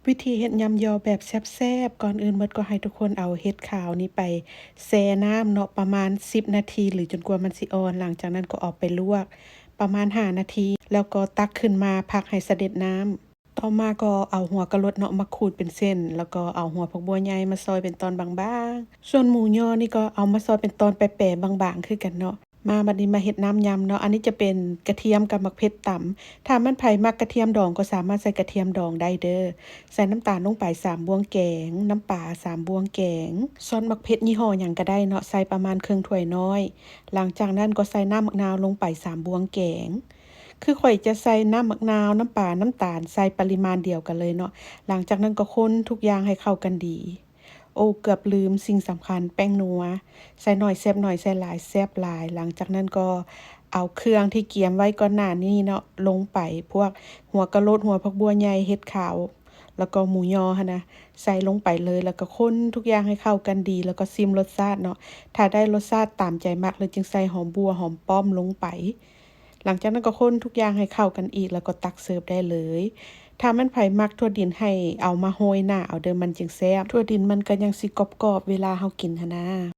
ວິທີເຮັດຍຳຍໍ່ແບບແຊບໆ ກ່ອນອື່ນໝົດກໍໃຫ້ທຸກຄົນເອົາເຫັດຂາວນີ້ໄປແຊ່ນ້ຳເນາະ ປະມານສິບນາທີ ຫຼື ຈົນກວ່າມັນຊິອ່ອນ. ຫຼັງຈາກນັ້ນກໍເອົາໄປລວກປະມານຫ້ານາທີ ແລ້ວກໍຕັກຂຶ້ນມາພັກໃຫ້ສະເດັດນ້ຳ. ຕໍ່ມາກໍເອົາຫົວກະລົດເນາະ ມາຂູດເປັນເສັ້ນ ແລ້ວກໍເອົາຫົວຜັກບົວໃຫຍ່ມາຊອຍເປັນຕອນບາງໆ. ສ່ວນໝູຍໍ່ນີ້ກໍເອົາມາຊອຍເປັນຕອນແປໆ ບາງໆ ຄືກັນເນາະ. ມາ ບັດນີ້ມາເຮັດນ້ຳຍຳເນາະ. ອັນນີ້ຈະເປັນກະທຽມກັບໝາກເຜັດຕຳ. ຖ້າແມ່ນໃຜມັກກະທຽມດອງກໍສາມາດໃສ່ກະທຽມດອງໄດ້ເດີ້. ໃສ່ນ້ຳຕານລົງໄປສາມບ່ວງແກງ, ນ້ຳປາສາມບ່ວງແກງ, ຊອດໝາກເຜັດຍີ່ຫໍ້ຫຍັງກໍໄດ້ເນາະ ໃສ່ປະມານເຄິ່ງຖ້ວຍນ້ອຍ. ຫຼັງຈາກນັ້ນກໍໃສ່ນ້ຳໝາກນາວລົງໄປສາມບ່ວງແກງ. ຄືຂ້ອຍຈະໃສ່ນ້ຳໝາກນາວ, ນ້ຳປາ, ນ້ຳຕານ ໃສ່ປະລິມານດຽວກັນເລີຍເນາະ. ຫຼັງຈາກນັ້ນກໍຄົນທຸກຢ່າງໃຫ້ເຂົ້າກັນດີ. ໂອ້ ເກືອບລືມສິ່ງສຳຄັນ ແປ້ງນົວ ໃສ່ໜ້ອຍແຊບໜ້ອຍ ໃສ່ຫຼາຍແຊບຫຼາຍ. ຫຼັງຈາກນັ້ນກໍເອົາເຄື່ອງທີ່ກຽມໄວ້ກ່ອນໜ້ານີ້ເນາະ ລົງໄປ ພວກຫົວກະໂຫຼດ, ຫົວຜັກບົວໃຫຍ່, ເຫັດຂາວ ແລ້ວກໍໝູຍໍ່ຫັ້ນນະ ໃສ່ລົງໄປເລີຍ ແລ້ວກໍຄົນທຸກຢ່າງໃຫ້ເຂົ້າກັນດີ ແລ້ວກໍຊິມລົດຊາດເນາະ. ຖ້າໄດ້ລົດຊາດຕາມໃຈມັກແລ້ວ ຈຶ່ງໃສ່ຫອມບົ່ວ ຫອມປ້ອມລົງໄປ. ຫຼັງຈາກນັ້ນກໍຄົນທຸກຢ່າງໃຫ້ເຂົ້າກັນອີກ ແລ້ວກໍຕັກເສີບໄດ້ເລີຍ. ຖ້າແມ່ນໃຜມັກຖົ່ວດິນໃຫ້ເອົາມາໂຮຍໜ້າເອົາເດີ້ ມັນຈຶ່ງແຊບ. ຖົ່ວດິນມັນກໍຍັງຊິກອບໆ ເວລາເຮົາກິນຫັ້ນນາ.